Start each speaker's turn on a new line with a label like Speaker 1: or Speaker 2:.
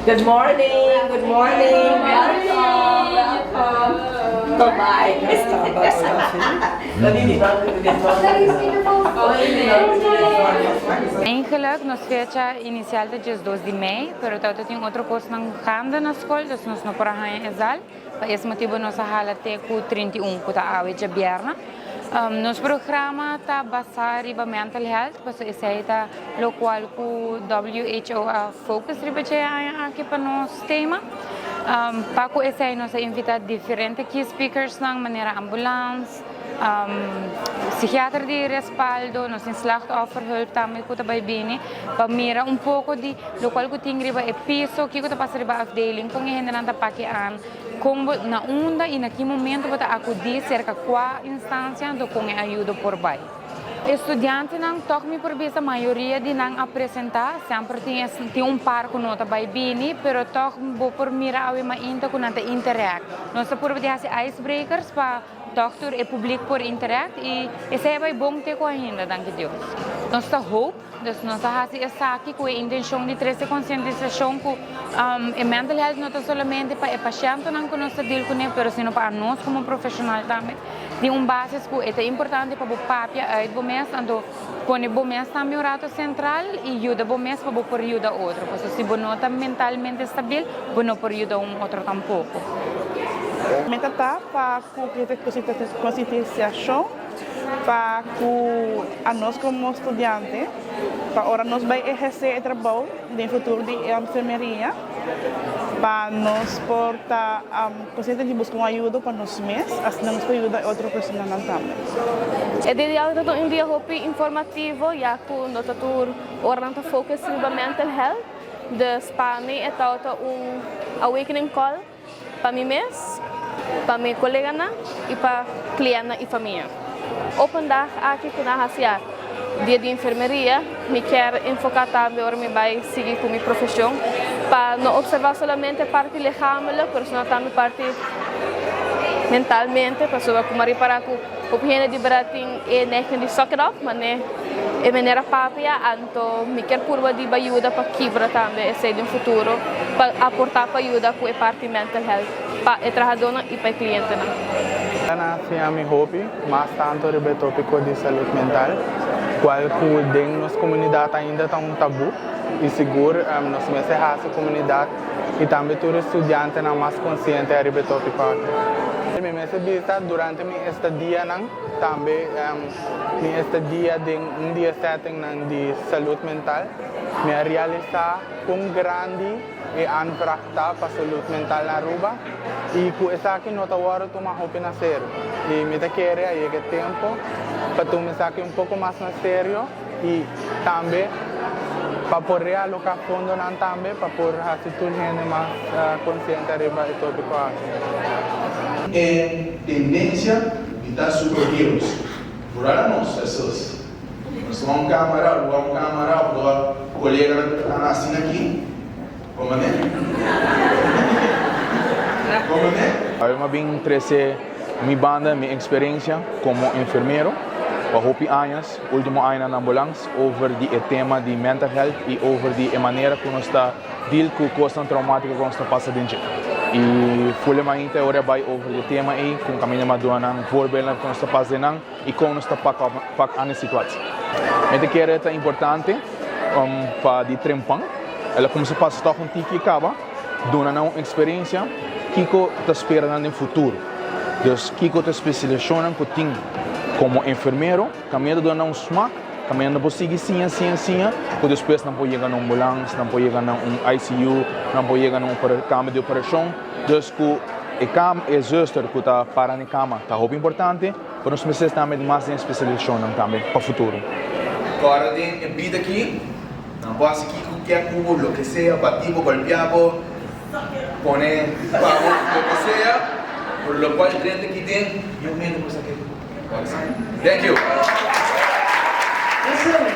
Speaker 1: Good morning, good morning. Welcome, welcome. Bye-bye.
Speaker 2: Starbucks coffee.
Speaker 3: Eigenlijk, nos fecha inicial ta 12 di mei, pero tawata tin otro cosnan gaande na scol, dus nos no por a haña e zaal. Pa es motibo nos a hala te cu 31, cu ta awe djabièrnè. Nos programa ta basa riba mental health, pasobra esei ta locual cu WHO a focus riba dje aña aki pa nos tema. Pa cu esei nos a invita diferente key speakersnan manera ambulance, psikiater di respaldo, nos tin slachtofferhulp tambe cu ta bay bini pa mira un poco di locual cu tin riba e piso, kico ta pasa riba afdeling, con e hendenan ta paki aan, con bo na unda y na ki momento bo ta acudi cerca cua instancia anto con e ayudo por bay. E studiantenan toch mi por bisa mayoria di nan a presenta, semper tin tin un par cu no ta bay bini, pero toch bo por mira awe mainta cu nan ta interact. Nos ta purba di haci icebreakers pa toch tur e publiek por interact y esey a bay bon te cu ainda, danki Dios. Nos ta hoop, dus nos a haci esaki cu e intencion di trece concientisacion cu e mental health no ta solamente pa e pacientenan cu nos ta deal cune, pero sino pa anos como profesional tambe. Tin un basis cu e ta importante pa bo papia uit bo mes, anto pone bo mes tambe un rato central y yuda bo mes pa bo por yuda otro. Pasobra si bo no ta mentalmente stabil, bo no por yuda un otro tampoco.
Speaker 4: Meta ta pa cu concientisacion pa cu anos como studiante, pa ora nos bay eherce e trabou den futuro di enfermeria, pa nos por ta Consciente di busca un ayudo pa nos mes, asina nos por yuda e otro personanan tambe.
Speaker 5: E dia di awe ta un dia hopi informativo ya cu no ta tur ora nan ta focus riba mental health, dus pa mi e tawata un awakening call pa mi mes, pa mi coleganan y pa clientnan y famia. Open dag aki cu nan haci a dia di enfermeria, mi kier enfoca tambe ora mi bay sigui cu mi profesion pa no observa solamente parti lichamelijk, pero sino tambe parti mentalmente, pasobra cu mi a ripara cu hopi hende di berdad tin e neiging di suck it up, mane e manera papia, anto mi kier purba di bay yuda pa kibra tambe esey den futuro, pa aporta pa yuda cu e parti mental health pa e trahadornan y pa e clientenan.
Speaker 6: Ta siña mi hopi mas tanto riba e tópiko di salud mental, kual ku den nos komunidat ainda ta un tabú i sigur nos mester hasi komunidat i tambe tur e studiantenan mas konsiente ariba e tópiko aki. Mi mester bisa durante mi estadianan tambe mi estadia den un di e settingnan di salud mental mi a realisá kon grandi e aanvraag ta pa salud mental na Aruba y cu esaki no ta wordo tuma hopi na serio y mi ta kere a yega e tempo pa tuma esaki un poco mas na serio y tambe pa por realoca fondonan tambe pa por haci tur hende mas consciente ariba e topico aki.
Speaker 7: E tendencia di ta superheroes. Vooral anos, Jesus. Nos tuma un camara, rua un camara of rua coleganan cu ta cana asina aki. Como ne? Como ne?
Speaker 8: Awe mi a bin trece mi banda, mi experiencia como enfermero pa hopi añas, ultimo añanan na ambulans, over di e tema di mental health y over di e manera cu nos ta deal cu cosnan traumatico cu nos ta pasa den dje. Y Fulham ainda e ora a bay over di e tema ey, con caminda mi a duna nan voorbeelden cu nos ta pasa den nan. i kon nos ta pak an e situatie. Mi ta kere ta importante pa di trempan el a kumsa pasa tòg un tiki i kaba duna nan un eksperensia kiko ta spera nan den futuro. Dus kiko ta e spesialisashonnan ku tin komo enfermero kaminda ta duna nan un smak kaminda nan por sigui siña siña siña ku despues nan por yega na un ambulans nan por yega na un ICU nan por yega na un kama di operashon. Dus ku e kama e zuster ku ta para na e kama ta hopi importante. Pero nos mester tambe di mas den especialisacionnan tambe pa futuro.
Speaker 7: Kòrda den e bida aki, nan por hasi kiko ku kier ku bo, loke sea, bati bo, golpia bo, pone pa bo, loke sea, pero lokual drenta aki den, niun hende por sa ke. Thank you.
Speaker 2: Listen.